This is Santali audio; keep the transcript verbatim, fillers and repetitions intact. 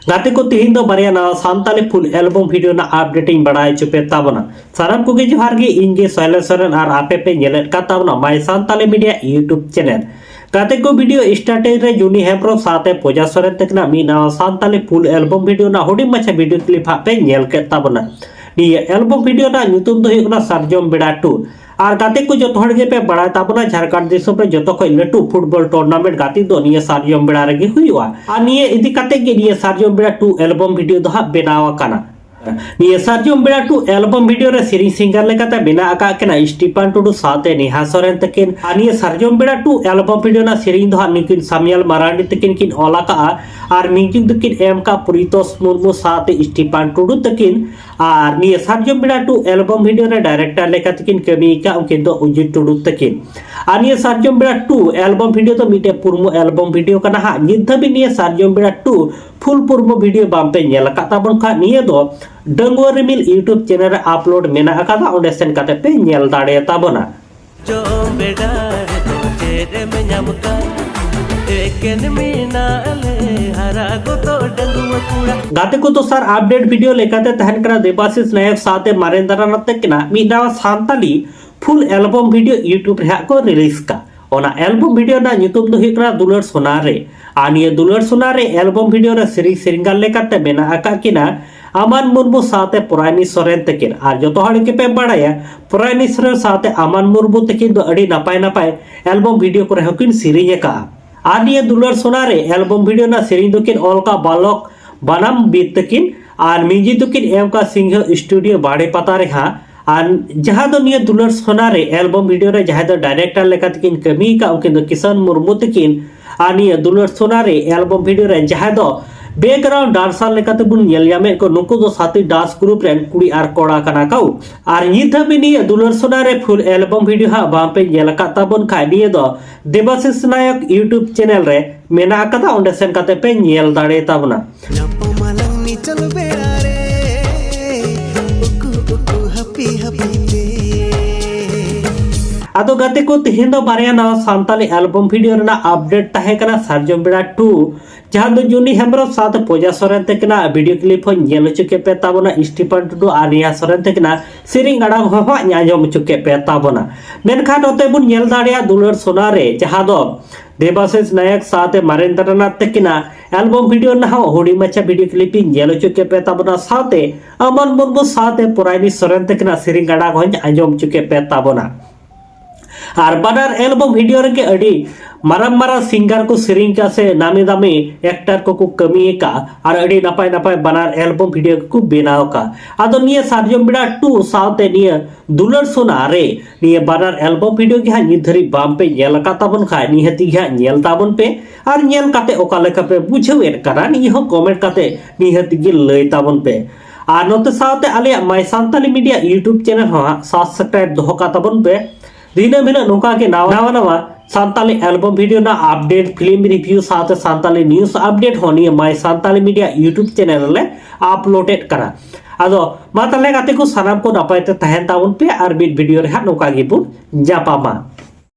ᱜᱟᱛᱮ ᱠᱚ, ᱛᱤᱦᱤᱧ ᱫᱚ ᱵᱟᱨᱭᱟ ᱱᱟᱣᱟ ᱥᱟᱱᱛᱟᱞᱤ full album video ᱨᱮᱱᱟᱜ update ᱤᱧ ᱵᱟᱲᱟᱭ ᱦᱚᱪᱚ ᱯᱮ ᱛᱟᱵᱚᱱᱟ᱾ ᱥᱟᱱᱟᱢ ᱠᱚᱜᱮ ᱡᱚᱦᱟᱨ ᱜᱮ, ᱤᱧ ᱜᱮ ᱥᱚᱭᱞᱮᱥ ᱥᱚᱨᱮᱱ ᱟᱨ ᱟᱯᱮ ᱯᱮ ᱧᱮᱞᱮᱫ ᱠᱟᱱ ᱛᱟᱵᱚᱱᱟ My Santali Media YouTube channel᱾ ᱜᱟᱛᱮ ᱠᱚ, video starting ᱨᱮ ᱡᱩᱱᱤ ᱦᱮᱢᱵᱨᱚᱢ ᱥᱟᱶᱛᱮ ᱯᱩᱡᱟ ᱥᱚᱨᱮᱱ ᱛᱟᱹᱠᱤᱱᱟᱜ ᱢᱤᱫ ᱱᱟᱣᱟ ᱥᱟᱱᱛᱟᱞᱤ full album video ᱨᱮᱱᱟᱜ ᱦᱩᱰᱤᱧ ᱢᱟᱪᱷᱟ video clip ᱦᱟᱸᱜ ᱯᱮ ᱧᱮᱞ ᱠᱮᱫ ᱛᱟᱵᱚᱱᱟ᱾ ᱱᱤᱭᱟᱹ album video ᱨᱮᱱᱟᱜ ᱧᱩᱛᱩᱢ ᱫᱚ ᱦᱩᱭᱩᱜ ᱠᱟᱱᱟ ᱥᱟᱨᱡᱚᱢ ᱵᱮᱲᱟ two᱾ ᱟᱨ ᱜᱟᱛᱮ ᱠᱚ, ᱡᱚᱛᱚ ᱦᱚᱲ ᱜᱮᱯᱮ ᱵᱟᱲᱟᱭ ᱛᱟᱵᱚᱱᱟ, ᱡᱷᱟᱲᱠᱷᱚᱸᱰ ᱫᱤᱥᱚᱢ ᱨᱮ ᱡᱚᱛᱚ ᱠᱷᱚᱱ ᱞᱟᱹᱴᱩ football tournament ᱜᱟᱛᱮ ᱫᱚ ᱱᱤᱭᱟᱹ ᱥᱟᱨᱡᱚᱢ ᱵᱮᱲᱟ ᱨᱮᱜᱮ ᱦᱩᱭᱩᱜᱼᱟ᱾ ᱟᱨ ᱱᱤᱭᱟᱹ ᱤᱫᱤ ᱠᱟᱛᱮ ᱜᱮ ᱱᱤᱭᱟᱹ ᱥᱟᱨᱡᱚᱢ ᱵᱮᱲᱟ two album video ᱫᱚ ᱦᱟᱸᱜ ᱵᱮᱱᱟᱣ ᱟᱠᱟᱱᱟ᱾ ᱱᱤᱭᱟᱹ ᱥᱟᱨᱡᱚᱢ ᱵᱮᱲᱟ two album video ᱨᱮ ᱥᱮᱨᱮᱧ singer ᱞᱮᱠᱟᱛᱮ ᱢᱮᱱᱟᱜ ᱟᱠᱟᱫ ᱠᱤᱱᱟ ᱥᱴᱤᱯᱟᱱ ᱴᱩᱰᱩ ᱥᱟᱶᱛᱮ ᱱᱮᱦᱟ ᱥᱚᱨᱮᱱ ᱛᱟᱹᱠᱤᱱ᱾ ᱟᱨ ᱱᱤᱭᱟᱹ ᱥᱟᱨᱡᱚᱢ ᱵᱮᱲᱟ two album video ᱨᱮᱱᱟᱜ ᱥᱮᱨᱮᱧ ᱫᱚ ᱦᱟᱸᱜ ᱱᱩᱠᱤᱱ ᱥᱟᱢᱤᱭᱟᱞ ᱢᱟᱨᱟᱱᱰᱤ ᱛᱟᱹᱠᱤᱱ ᱠᱤᱱ ᱚᱞ ᱟᱠᱟᱫᱼᱟ᱾ ᱟᱨ music ᱫᱚᱠᱤᱱ ᱮᱢ ᱟᱠᱟᱫ ᱯᱨᱤᱛᱳᱥ ᱢᱩᱨᱢᱩ ᱥᱟᱶᱛᱮ ᱥᱴᱤᱯᱟᱱ ᱴᱩᱰᱩ ᱛᱟᱹᱠᱤᱱ᱾ ᱟᱨ ᱱᱤᱭᱟᱹ ᱥᱟᱨᱡᱚᱢ ᱵᱮᱲᱟ two album video ᱨᱮ director ᱞᱮᱠᱟᱛᱮᱠᱤᱱ ᱠᱟᱹᱢᱤ ᱟᱠᱟᱫ ᱩᱱᱠᱤᱱ ᱫᱚ ᱚᱡᱤᱛ ᱴᱩᱰᱩ ᱛᱟᱹᱠᱤᱱ᱾ ᱟᱨ ᱱᱤᱭᱟᱹ ᱥᱟᱨᱡᱚᱢ ᱵᱮᱲᱟ two album video ᱫᱚ ᱢᱤᱫᱴᱮᱱ promo album video ᱠᱟᱱᱟ ᱦᱟᱸᱜ᱾ ᱱᱤᱛ ᱫᱷᱟᱹᱵᱤᱡ ᱱᱤᱭᱟᱹ ᱥᱟᱨᱡᱚᱢ ᱵᱮᱲᱟ two full promo video ᱵᱟᱝ ᱯᱮ ᱧᱮᱞ ᱟᱠᱟᱫ ᱛᱟᱵᱚᱱ ᱠᱷᱟᱱ, ᱱᱤᱭᱟᱹ ᱫᱚ ᱰᱟᱺᱜᱩᱣᱟᱹ ᱨᱤᱢᱤᱞ YouTube channel ᱨᱮ upload ᱢᱮᱱᱟᱜ ᱟᱠᱟᱫᱟ, ᱚᱸᱰᱮ ᱥᱮᱱ ᱠᱟᱛᱮ ᱯᱮ ᱧᱮᱞ ᱫᱟᱲᱮᱭᱟᱛᱟ ᱵᱚᱱᱟ᱾ ᱡᱚᱢ ᱵᱮᱲᱟ ᱨᱮᱫᱚ ᱪᱮᱫ ᱮᱢ ᱧᱟᱢ ᱠᱟᱜ? ᱮᱠᱮᱱ ᱢᱮᱱᱟᱜ ᱞᱮ ᱦᱟᱨᱟ ᱜᱚᱫᱚᱜ ᱰᱟᱺᱜᱩᱣᱟᱹ ᱠᱚᱲᱟ᱾ ᱜᱟᱛᱮ ᱠᱚ, ᱫᱚᱥᱟᱨ update video ᱞᱮᱠᱟᱛᱮ ᱛᱟᱦᱮᱱ ᱠᱟᱱᱟ ᱫᱮᱵᱟᱥᱤᱥ ᱱᱟᱭᱚᱠ ᱥᱟᱶᱛᱮ ᱢᱟᱨᱮᱱ ᱫᱟᱨᱟᱱᱟᱛ ᱛᱟᱹᱠᱤᱱᱟᱜ ᱢᱤᱫ ᱱᱟᱣᱟ Santali full album video YouTube ᱨᱮ ᱦᱟᱸᱜ ᱠᱚ release ᱠᱟᱜ᱾ ᱚᱱᱟ album video ᱨᱮᱱᱟᱜ ᱧᱩᱛᱩᱢ ᱫᱚ ᱦᱩᱭᱩᱜ ᱠᱟᱱᱟ ᱫᱩᱞᱟᱹᱲ ᱥᱚᱱᱟ ᱨᱮ᱾ ᱟᱨ ᱱᱤᱭᱟᱹ ᱫᱩᱞᱟᱹᱲ ᱥᱚᱱᱟ ᱨᱮ album video ᱨᱮ ᱥᱮᱨᱮᱧ singer ᱞᱮᱠᱟᱛᱮ ᱢᱮᱱᱟᱜ ᱟᱠᱟᱫ ᱠᱤᱱᱟ ᱟᱢᱟᱱ ᱢᱩᱨᱢᱩ ᱥᱟᱶᱛᱮ ᱯᱚᱨᱟᱭᱱᱤ ᱥᱚᱨᱮᱱ ᱛᱟᱹᱠᱤᱱ᱾ ᱟᱨ ᱡᱚᱛᱚ ᱦᱚᱲ ᱜᱮᱯᱮ ᱵᱟᱲᱟᱭᱟ, ᱯᱚᱨᱟᱭᱱᱤ ᱥᱚᱨᱮᱱ ᱥᱟᱶᱛᱮ ᱟᱢᱟᱱ ᱢᱩᱨᱢᱩ ᱛᱟᱹᱠᱤᱱ ᱫᱚ ᱟᱹᱰᱤ ᱱᱟᱯᱟᱭ ᱱᱟᱯᱟᱭ album video ᱠᱚᱨᱮ ᱦᱚᱸᱠᱤᱱ ᱥᱮᱨᱮᱧ ᱟᱠᱟᱫᱼᱟ᱾ ᱟᱨ ᱱᱤᱭᱟᱹ ᱫᱩᱞᱟᱹᱲ ᱥᱚᱱᱟ ᱨᱮ album video ᱨᱮᱱᱟᱜ ᱥᱮᱨᱮᱧ ᱫᱚᱠᱤᱱ ᱚᱞ ᱟᱠᱟᱫ ᱵᱟᱞᱚᱠ ᱵᱟᱱᱟᱢ ᱵᱤᱫ ᱛᱟᱹᱠᱤᱱ᱾ ᱟᱨ music ᱫᱚᱠᱤᱱ ᱮᱢ ᱟᱠᱟᱫ ᱥᱤᱝᱦᱚ studio ᱵᱟᱲᱮ ᱯᱟᱛᱟ ᱨᱮ ᱦᱟᱸᱜ᱾ ᱟᱨ ᱡᱟᱦᱟᱸ ᱫᱚ ᱱᱤᱭᱟᱹ ᱫᱩᱞᱟᱹᱲ ᱥᱚᱱᱟ ᱨᱮ album video ᱨᱮ ᱡᱟᱦᱟᱸᱭ ᱫᱚ director ᱞᱮᱠᱟᱛᱮᱠᱤᱱ ᱠᱟᱹᱢᱤ ᱟᱠᱟᱫ, ᱩᱱᱠᱤᱱ ᱫᱚ ᱠᱤᱥᱟᱱ ᱢᱩᱨᱢᱩ ᱛᱟᱹᱠᱤᱱ᱾ ᱟᱨ ᱱᱤᱭᱟᱹ ᱫᱩᱞᱟᱹᱲ ᱥᱚᱱᱟ ᱨᱮ album video ᱨᱮ ᱡᱟᱦᱟᱸᱭ ᱫᱚ background dancer ᱞᱮᱠᱟᱛᱮ ᱵᱚᱱ ᱧᱮᱞ ᱧᱟᱢᱮᱫ ᱠᱚ, ᱱᱩᱠᱩ ᱫᱚ ᱥᱟᱛᱤ dance group ᱨᱮᱱ ᱠᱩᱲᱤ ᱟᱨ ᱠᱚᱲᱟ ᱠᱟᱱᱟ ᱠᱚ᱾ ᱟᱨ ᱱᱤᱛ ᱫᱷᱟᱹᱵᱤᱡ ᱱᱤᱭᱟᱹ ᱫᱩᱞᱟᱹᱲ ᱥᱚᱱᱟ ᱨᱮ full album video ᱦᱟᱸᱜ ᱵᱟᱝ ᱯᱮ ᱧᱮᱞ ᱟᱠᱟᱫ ᱛᱟᱵᱚᱱ ᱠᱷᱟᱡ, ᱱᱤᱭᱟᱹ ᱫᱚ ᱫᱮᱵᱟᱥᱤᱥ ᱱᱟᱭᱚᱠ YouTube channel ᱨᱮ ᱢᱮᱱᱟᱜ ᱟᱠᱟᱫᱟ, ᱚᱸᱰᱮ ᱥᱮᱱ ᱠᱟᱛᱮ ᱯᱮ ᱧᱮᱞ ᱫᱟᱲᱮ ᱛᱟᱵᱚᱱᱟ᱾ ᱧᱟᱯᱟᱢ ᱟᱞᱟᱝ ᱱᱤᱪᱚᱞ ᱵᱮᱲᱟ ᱨᱮ, ᱩᱠᱩ ᱩᱠᱩ ᱦᱟᱹᱯᱤ ᱦᱟᱹᱯᱤ ᱛᱮ᱾ ᱟᱫᱚ ᱜᱟᱛᱮ ᱠᱚ, ᱛᱮᱦᱮᱧ ᱫᱚ ᱵᱟᱨᱭᱟ ᱱᱟᱣᱟ ᱥᱟᱱᱛᱟᱞᱤ ᱮᱞᱵᱚᱢ ᱵᱷᱤᱰᱤᱭᱳ ᱨᱮᱱᱟᱜ ᱟᱯᱰᱮᱴ ᱛᱟᱦᱮᱸ ᱠᱟᱱᱟ, ᱥᱟᱨᱡᱚᱢ ᱵᱮᱲᱟ ᱴᱩ, ᱡᱟᱦᱟᱸ ᱫᱚ ᱡᱩᱱᱤ ᱦᱮᱢᱵᱨᱚᱢ ᱥᱟᱶᱛᱮ ᱯᱚᱡᱟ ᱥᱚᱨᱮᱱ ᱛᱟᱹᱠᱤᱱᱟᱜ ᱵᱷᱤᱰᱤᱭᱳ ᱠᱞᱤᱯ ᱦᱚᱸ ᱧᱮᱞ ᱦᱚᱪᱚ ᱠᱮᱫ ᱯᱮ ᱛᱟᱵᱚᱱᱟ ᱥᱴᱤᱯᱷᱟᱱ ᱴᱩᱰᱩ ᱟᱨ ᱱᱮᱦᱟ ᱥᱚᱨᱮᱱ ᱛᱟᱹᱠᱤᱱᱟᱜ ᱥᱮᱨᱮᱧ ᱟᱲᱟᱝ ᱦᱚᱸ ᱦᱟᱸᱜ ᱟᱸᱡᱚᱢ ᱦᱚᱪᱚ ᱠᱮᱫ ᱯᱮ ᱛᱟᱵᱚᱱᱟ᱾ ᱢᱮᱱᱠᱷᱟᱱ ᱱᱚᱛᱮ ᱵᱚᱱ ᱧᱮᱞ ᱫᱟᱲᱮᱭᱟᱜᱼᱟ ᱫᱩᱞᱟᱹᱲ ᱥᱳᱱᱟ ᱨᱮ, ᱡᱟᱦᱟᱸ ᱫᱚ ᱫᱮᱵᱟᱥᱤᱥ ᱱᱟᱭᱚᱠ ᱥᱟᱶᱛᱮ ᱢᱟᱨᱮᱱᱫᱨᱚᱱᱟᱛᱷ ᱛᱟᱹᱠᱤᱱᱟᱜ ᱮᱞᱵᱚᱢ ᱵᱷᱤᱰᱤᱭᱳ ᱨᱮᱱᱟᱜ ᱦᱚᱸ ᱦᱩᱰᱤᱧ ᱢᱟᱪᱷᱟ ᱵᱷᱤᱰᱤᱭᱳ ᱠᱞᱤᱯ ᱤᱧ ᱧᱮᱞ ᱦᱚᱪᱚ ᱠᱮᱫ ᱯᱮ ᱛᱟᱵᱚᱱᱟ, ᱥᱟᱶᱛᱮ ᱟᱢᱟᱱ ᱢᱩᱨᱢᱩ ᱥᱟᱶᱛᱮ ᱯᱚᱨᱟᱭᱱᱤ ᱥᱚᱨᱮᱱ ᱛᱟᱹᱠᱤᱱᱟᱜ ᱥᱮᱨᱮᱧ ᱟᱲᱟᱝ ᱦᱚᱸᱧ ᱟᱸᱡᱚᱢ ᱦᱚᱪᱚ ᱠᱮᱫ ᱯᱮ ᱛᱟᱵᱚᱱᱟ᱾ ᱟᱨ ᱵᱟᱱᱟᱨ ᱮᱞᱵᱚᱢ ᱵᱷᱤᱰᱤᱭᱳ ᱨᱮᱜᱮ ᱟᱹᱰᱤ ᱢᱟᱨᱟᱝ ᱢᱟᱨᱟᱝ ᱥᱤᱝᱜᱟᱨ ᱠᱚ ᱥᱮᱨᱮᱧ ᱠᱟᱜᱼᱟ ᱥᱮ ᱱᱟᱢᱤ ᱫᱟᱢᱤ ᱮᱠᱴᱟᱨ ᱠᱚᱠᱚ ᱠᱟᱹᱢᱤ ᱟᱠᱟᱫᱼᱟ, ᱟᱨ ᱟᱹᱰᱤ ᱱᱟᱯᱟᱭ ᱱᱟᱯᱟᱭ ᱵᱟᱱᱟᱨ ᱮᱞᱵᱚᱢ ᱵᱷᱤᱰᱤᱭᱳ ᱠᱚᱠᱚ ᱵᱮᱱᱟᱣ ᱟᱠᱟᱫᱼᱟ᱾ ᱟᱫᱚ ᱱᱤᱭᱟᱹ ᱥᱟᱨᱡᱚᱢ ᱵᱮᱲᱟ ᱴᱩ ᱥᱟᱶᱛᱮ ᱱᱤᱭᱟᱹ ᱫᱩᱞᱟᱹᱲ ᱥᱳᱱᱟ ᱨᱮ, ᱱᱤᱭᱟᱹ ᱵᱟᱱᱟᱨ ᱮᱞᱵᱚᱢ ᱵᱷᱤᱰᱤᱭᱳ ᱜᱮ ᱦᱟᱸᱜ ᱱᱤᱛ ᱫᱷᱟᱹᱨᱤᱡ ᱵᱟᱝ ᱯᱮ ᱧᱮᱞ ᱟᱠᱟᱫ ᱛᱟᱵᱚᱱ ᱠᱷᱟᱡ, ᱱᱤᱦᱟᱹᱛᱤ ᱜᱮ ᱦᱟᱸᱜ ᱧᱮᱞ ᱛᱟᱵᱚᱱ ᱯᱮ᱾ ᱟᱨ ᱧᱮᱞ ᱠᱟᱛᱮ ᱚᱠᱟ ᱞᱮᱠᱟ ᱯᱮ ᱵᱩᱡᱷᱟᱹᱣᱮᱫ ᱠᱟᱱᱟ, ᱱᱤᱭᱟᱹ ᱦᱚᱸ ᱠᱚᱢᱮᱱᱴ ᱠᱟᱛᱮ ᱱᱤᱦᱟᱹᱛᱤ ᱜᱮ ᱞᱟᱹᱭ ᱛᱟᱵᱚᱱ ᱯᱮ᱾ ᱟᱨ ᱱᱚᱛᱮ ᱥᱟᱶᱛᱮ ᱟᱞᱮᱭᱟᱜ ᱢᱟᱭ ᱥᱟᱱᱛᱟᱞᱤ ᱢᱤᱰᱤᱭᱟ ᱭᱩᱴᱩᱵᱽ ᱪᱮᱱᱮᱞ ᱦᱚᱸ ᱦᱟᱸᱜ ᱥᱟᱵᱥᱠᱨᱟᱭᱤᱵ ᱫᱚᱦᱚ ᱠᱟᱜ ᱛᱟᱵᱚᱱ ᱯᱮ᱾ ᱫᱤᱱᱟᱹᱢ ᱦᱤᱞᱳᱜ ᱱᱚᱝᱠᱟ ᱜᱮ ᱱᱟᱣᱟ ᱱᱟᱣᱟ ᱱᱟᱣᱟ ᱥᱟᱱᱛᱟᱞᱤ ᱮᱞᱵᱚᱢ ᱵᱷᱤᱰᱤᱭᱳ ᱨᱮᱱᱟᱜ ᱟᱯᱰᱮᱴ, ᱯᱷᱤᱞᱢ ᱨᱤᱵᱷᱤᱭᱩ ᱥᱟᱶᱛᱮ ᱥᱟᱱᱛᱟᱞᱤ ᱱᱤᱭᱩᱡᱽ ᱟᱯᱰᱮᱴ ᱦᱚᱸ ᱱᱤᱭᱟᱹ ᱢᱟᱭ ᱥᱟᱱᱛᱟᱞᱤ ᱢᱤᱰᱤᱭᱟ ᱭᱩᱴᱩᱵᱽ ᱪᱮᱱᱮᱞ ᱨᱮᱞᱮ ᱟᱯᱞᱳᱰᱮᱫ ᱠᱟᱱᱟ᱾ ᱟᱫᱚ ᱢᱟ ᱛᱟᱦᱞᱮ ᱜᱟᱛᱮ ᱠᱚ, ᱥᱟᱱᱟᱢ ᱠᱚ ᱱᱟᱯᱟᱭ ᱛᱮ ᱛᱟᱦᱮᱱ ᱛᱟᱵᱚᱱ ᱯᱮ, ᱟᱨ ᱢᱤᱫ ᱵᱷᱤᱰᱤᱭᱳ ᱨᱮ ᱦᱟᱸᱜ ᱱᱚᱝᱠᱟ ᱜᱮᱵᱚᱱ ᱧᱟᱯᱟᱢᱟ᱾